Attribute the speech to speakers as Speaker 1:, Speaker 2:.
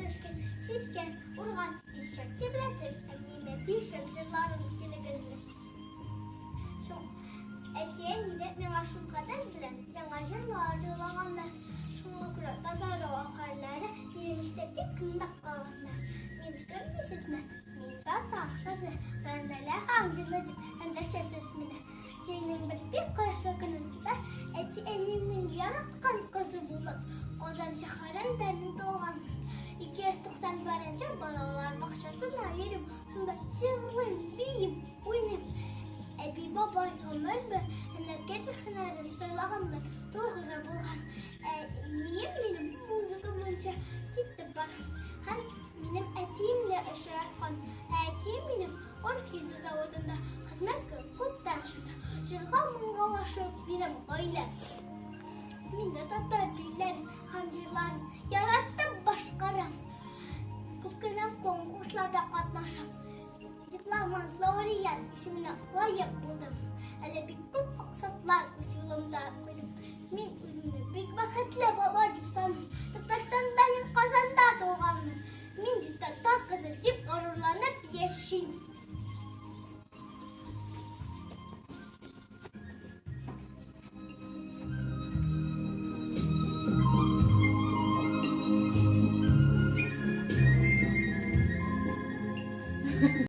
Speaker 1: төшкән, сипкән, урган, бишек тибрәтеп, әниемә бишек җырларын көйләгәннәр. Шул әти-әни дә миңа шулкадәр белән яңа җырлар җырлаганнар. Шуңа күрә татар вокаллары минем истә бик нык калганнар. Мин кем дисезме? Мин татар кызы, Ранәлә Хамзина дип эндәшәсез мине. Җәйнең бер бик кояшлы көнендә әти-әниемнең яраткан кызы булып, Казан шәһәрендә мин туган. 291 нче балалар бакчасына йөрим, шунда җырлыйм, биим, уйныйм. Әби-бабай гомер буе энергетик һөнәрен сайлаганнар, тугры булган. Әнием минем музыка буенча китеп барган һәм минем әтием дә очраткан. Ә әтием минем Оркида заводында хезмәт куеп, күптән шунда. Җырга моңга гашыйк минем гаилә. Мин дә татар биюләрен һәм җырларын яратып башкарам. Күп кенә конкурсларда катнашам. Дипломант, лауреат исеменә лаек булдым. Әле бик күп максатлар үз юлымда куйдым. Мин үземне бик бәхетле бала дип саныйм. Татарстанда